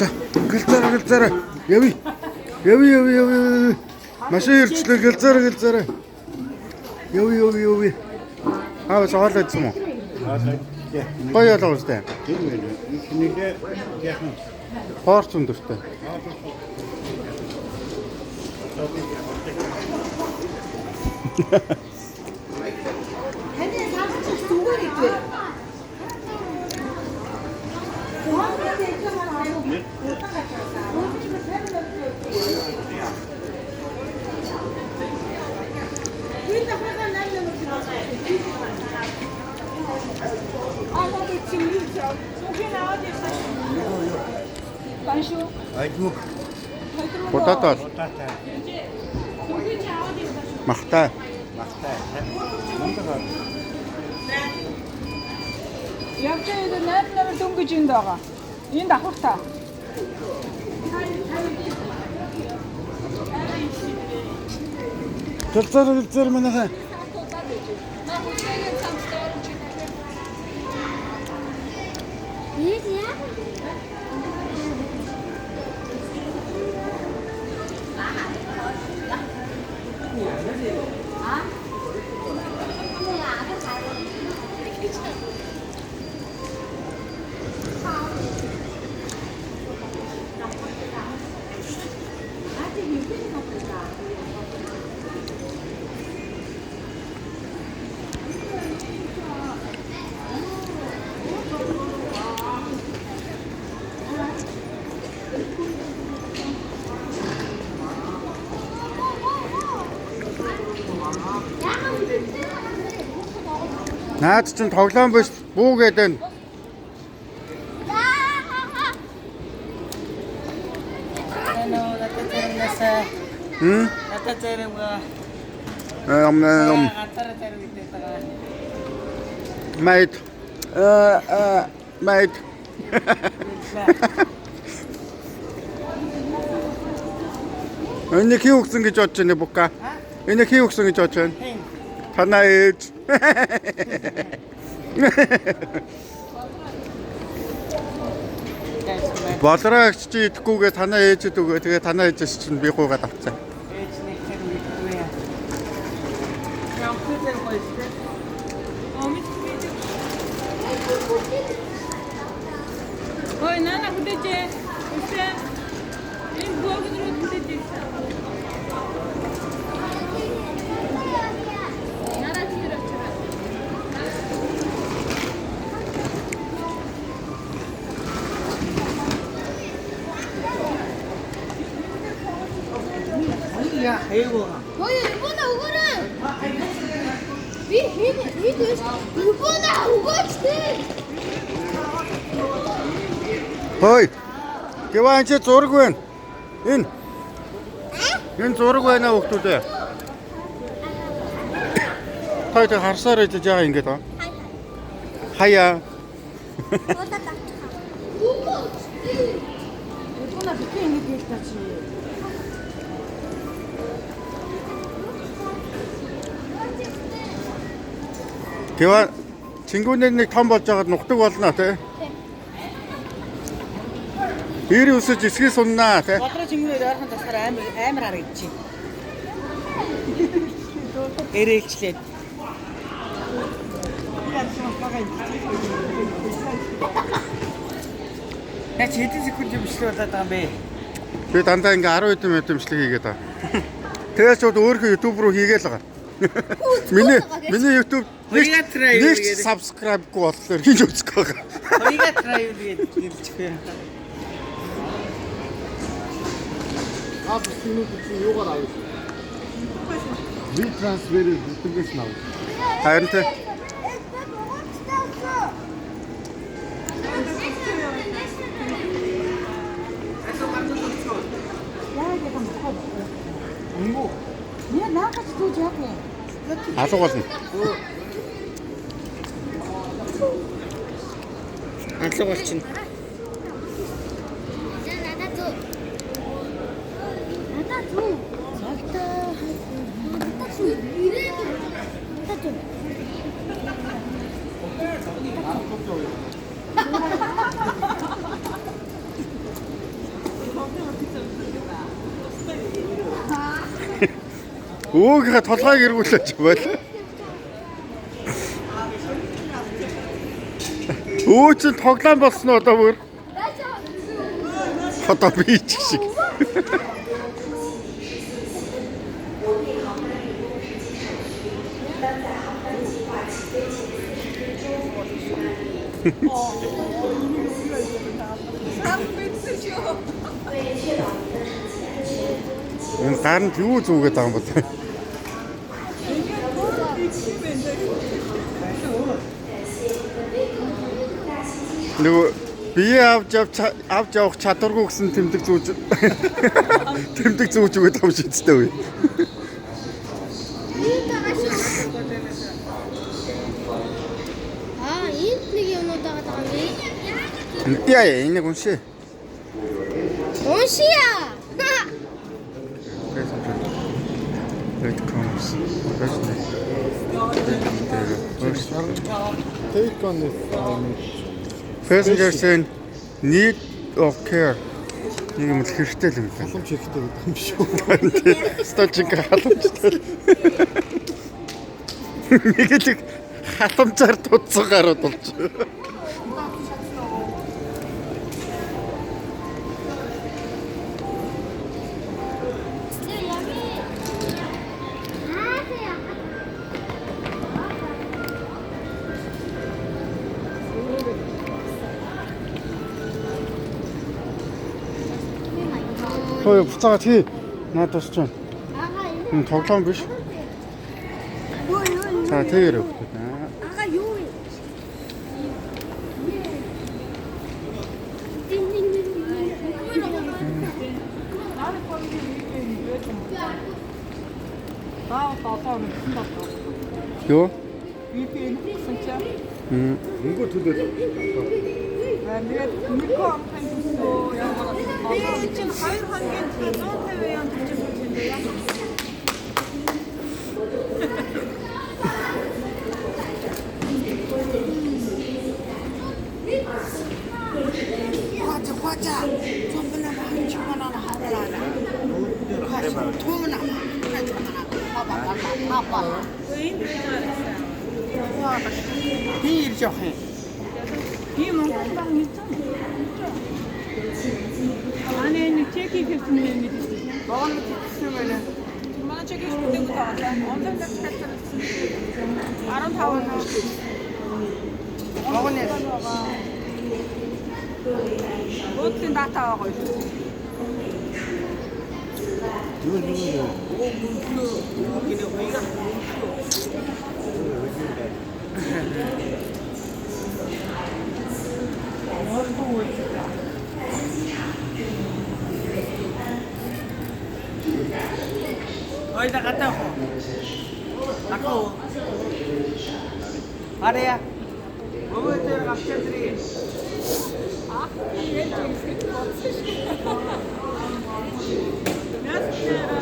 За, гэлзаарэ гэлзаарэ. Явъя. Явъя явъя явъя. Машин ирчлээ гэлзаарэ гэлзаарэ. Явъя явъя явъя. Аа, хоол идсэн юм уу? Гоё ялгаа үстэй. Хоорч өндөртэй. Таны савчих зүгээр идвэ. Будаад бол. Махтай. Явж байгаа 8 номер дөнгөж энд байгаа. Энэ давхар та. Гэлзаарэ гэлзаарэ манайхаа. Наад чинь тоглоом биш бүү гэдэг нь. Ano, надад заримнасаа Хм? надад заримгаа Ам ам ганцаараа зарим гэдэг байгаа. Mate. Mate. Энэ хий өгсөн гэж бодож байна бука. Энэ хий өгсөн гэж бодож байна. Хин. Танаа ээж. Болроо агч чи идэхгүйгээ танаа ээжэд өгөө. Тэгээ танаа ээжээс чинь би гуйгаад авцаа. Ээж нэг тэр мэдгүй яа. Ямхи зарим гоё шүү дээ. Ой, нана хүлээж. Үсэ. Энэ бөөгн рүү хүлээж. Нараа тэр очроо. Яа, хайгуу. Ой, Ибона өгөөрэй. Би хэн хэн биш. Ибона өгөөч дээ. Хой. Гэвэн чи зураг байна. Энэ. Энэ зураг байна хүүхдүүд ээ. Та тэр харсаар ээж яага ингэж байгаа. Хаяа. Удаад авчих. Өгөөч дээ. Ибона битгий ингэж хэл та чи. Гэвэн чингүүнээ нэг том болж байгаад нухдаг болно тий. Ир өсөж эсхий суннаа тий. Бодроо чингүүнээр ойрхон тасгаар амар амар харагдчих. Эрээлчлээд. Яа чи хэдэн секунд юм бичлэг болоод байгаа юм бэ? Би дандаа ингээ 10 хэдэн минут имжлэг хийгээд байгаа. Тэгээс шууд өөрийнхөө YouTube руу хийгээл байгаа. Миний YouTube Хоёроо try нэг гэдэг. subscribe-гүй болохоор хийж үзэхгүй байгаа. Хоёроо try гэж нэрлэх юм. Би трансферээр бүтэнгэс нь авах. Харин тий. Яа, наахаж зүүж яах юм? Алга болно. Алга болчихно. Надад зүү. Надад зүү. Надад зүү. Ирээд. Надад зүү. Өвөөгийнхээ толгойг эргүүлээч байл. Өвөө чинь тоглоом болсон уу одоо бүр? Одоо би ч шиг. Энэ гаранд юу зүгээд байгаа юм бол? Нөгөө бие авч явж авч явах чадваргүй гэсэн тэмдэг зүүж тэмдэг зүүж өгöd байгаа юм шиг үстэй үе. Аа, энд нэг юмнууд байгаа юм. Яа яа энийг уншия. Уншия. It comes. Take on this. Passengers in need of care. Нэг юм л хэрэгтэй л юм байна. Халамж хэрэгтэй гэдэг юм шүү. Столчинг халамжтай. Нэг л халамжаар тутсан гарууд болж. Хөөе буцаага тий. Наад тусч байна. Энэ тоглоом биш. За тэр өгдөг. Ага юу вэ? Баа долоо гэсэн болов. Юу? VPN гэсэн чинь. Мөнгө төлөөд. Тэгээд нэгэн амхын төсөө ямар би чинь 2 хоногийн 150 ян төлж юм дээ. Би Монгол баг нэгэн. Манай нэг чек хийсэн юм мэдсэн. Богоно хийсэн байна. Манай чек хийж мэдээгүй байгаа. Онлайн дээр захиалсан. 15 он. Богоно. Буудлын дата байгаа юу? Ойда гадаа хоо. Ахоо. Арая. Өвөө дээр гарч ирээ. Ах, яаж ингэж бодсон шүү. Яс нэрэ.